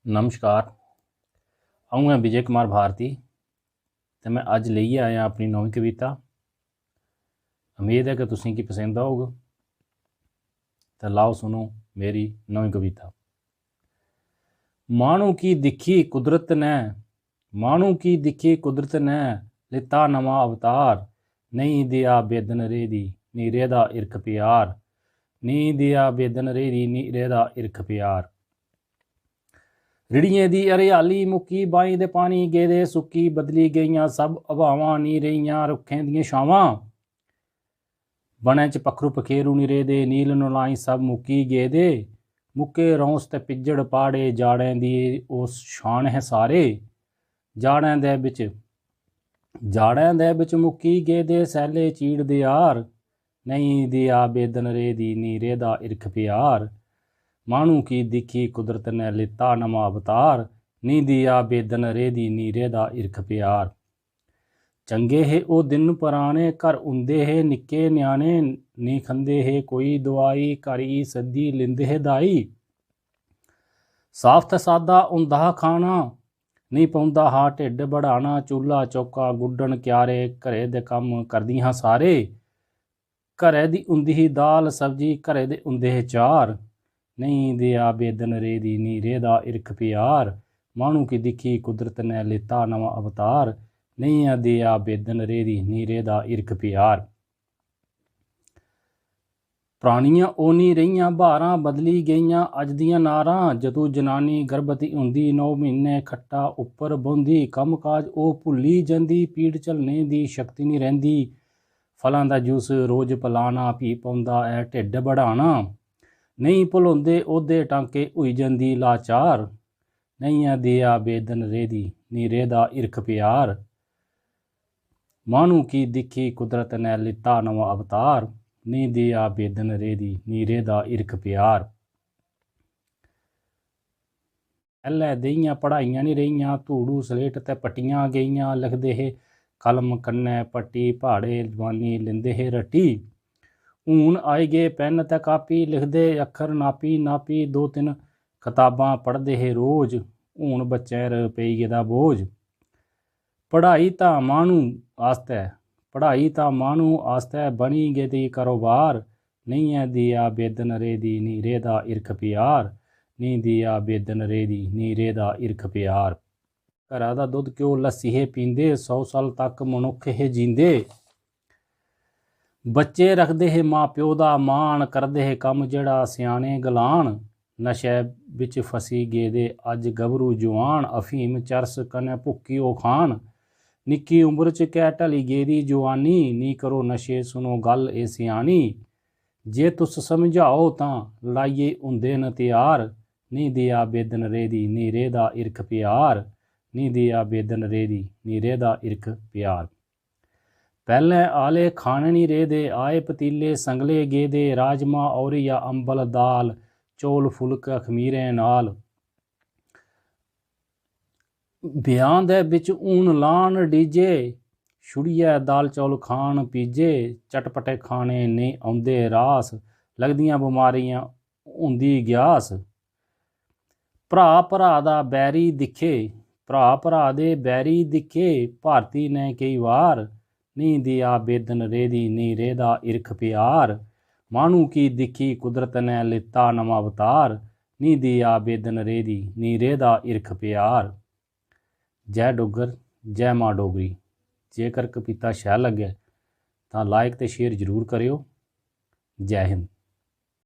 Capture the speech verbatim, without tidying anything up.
नमस्कार, अ'ऊं ऐ विजय कुमार भारती ते में अज्ज लेइयै आया अपनी नमीं कविता। उम्मीद ऐ कि तुसें गी पसंद औग। ते लाओ सुनो मेरी नमीं कविता। माह्नू की दिक्खी कुदरत ने, माह्नू की दिक्खी कुदरत ने लित्ता नमां अवतार। नेईं देआ बेदन रेह्दी, निं रेह्दा हिरख प्यार। नेईं देआ बेदन रेह्दी, निं रेह्दा हिरख प्यार। रिड़ियें दी हरियाली मुक्की, बाईं दे पानी गेदे सुक्की, बदली गेइयां सब हवावां, निं रेहियां रुक्खें दियां छावां। बनै च पक्खरू पखेरू निं रेह्दे, नील नलाईं सब मुक्की गेदे। मुक्के रौंस ते पिज्जड़ प्हाड़े, जाड़ें दी ओह् शान ऐ सारे। जाड़ें दे बिच, जाड़ें दे बिच मुक्की गेदे सैल्ले चीड़ दे हार। नेईं देआ बेदन रेह्दी, निं रेह्दा हिरख प्यार। माह्नू की दिक्खी कुदरत ने लित्ता नमां अवतार। निं देआ बेदन रेह्दी, निं रेह्दा हिरख प्यार। चंगे हे ओह् दिन पराने, घर उं'दे हे निक्के ञ्याणे, निं खंदे हे कोई दोआई, घर ई सद्दी लिंदे हे दाई। साफ ते सादा होंदा हा खाना, नेईं पौंदा हा ढिड्ड बढ़ाना। चूल्हा चौका, गुड्डन क्यारे, घरै दे कम्म करदियां हां सारे। घरै दी होंदी ही दाल सब्जी, घरै दे होंदे हे चार। नेईं देआ बेदन रेह्दी, निं रेह्दा हिरख प्यार। माह्नू की दिक्खी कुदरत ने लित्ता नमां अवतार। नेईं ऐ देआ बेदन रेह्दी, निं रेह्दा हिरख प्यार। परानियां ओह् निं रेहियां ब्हारां, बदली गेइयां अज्ज दियां नारां। जदूं जनानी गर्भवती होंदी, नौ म्हीने खट्टा उप्पर बौंह्दी, कम्म काज ओह् भुल्ली जंदी, पीड़ झल्लने दी शक्ति निं रैंह्दी। फलां दा जूस रोज पलाना, फ्ही पौंदा ऐ ढिड्ड बढ़ाना। नेईं भलोंदे ओह्दे टांके, होई जंदी लाचार। नेईं ऐ देआ बेदन रेह्दी, निं रेह्दा हिरख प्यार। माह्नू की दिक्खी कुदरत ने लित्ता नमां अवतार। नेईं देआ बेदन रेह्दी, निं रेह्दा हिरख प्यार। पैह्लें देहियां पढ़ाइयां निं रेहियां, धूड़ू सलेट ते पट्टियां गेइयां। लिखदे हे कलम कन्नै पट्टी, प्हाड़े जुबानी लिंदे हे रट्टी। हून आई गे पैन ते कापी, लिखदे अक्खर नापी नापी। दो तिन्न कताबां पढ़दे हे रोज, हून बच्चें 'र पेई गेदा बोझ। पढ़ाई तां माह्नू आस्तै, पढ़ाई तां माह्नू आस्तै बनी गेदी कारोबार। नेईं ऐ देआ बेदन रेह्दी, निं रेह्दा हिरख प्यार। नेईं देआ बेदन रेह्दी, निं रेह्दा हिरख प्यार। घरा दा दुद्ध घ्यो लस्सी हे पींदे, सौ साल तक मनुक्ख हे जींदे। बच्चे रखदे हे मां प्यो दा मान, करदे हे कम्म जेह्ड़ा स्याने गलान। नशे बिच फसी गेदे अज्ज गभरू जुआन, अफीम चरस कन्नै भुक्की ओह् खान। निक्की उम्र च गै ढली गेदी जुआनी, नी करो नशे, सुनो गल्ल ए स्यानी। जे तुस समझाओ तां लाइयै होंदे न त्यार। नी देआ बेदन रेह्दी, नी रेह्दा हिरख प्यार। नी देआ बेदन रेह्दी, नी रेह्दा हिरख प्यार। पैह्लें आले खाने निं रेह्दे, आए पतीले संगले गेदे, राजमा, औरिया, अम्बल, दाल, चौल, फुलका, खमीरे नाल। ब्याह् दे बिच हून लान डीजे, छुड़ियै दाल चौल खान पीजे, चटपटे खाने नेईं औंदे रास, लगदियां बमारियां होंदी ग्यास। भ्राऽ भ्राऽ दा बैरी दिक्खे, भ्राऽ भ्राऽ दे बैरी दिक्खे, भारती ने केई बार। नी देआ बेदन रेह्दी, नी रेह्दा हिरख प्यार। माह्नू की दिक्खी कुदरत ने लित्ता नमां अवतार। नी देआ बेदन रेह्दी, नी रेह्दा हिरख प्यार। जै डुग्गर, जै मां डोगरी। जेकर कविता शैल लग्गै तां like ते share जरूर करेओ। जै हिंद।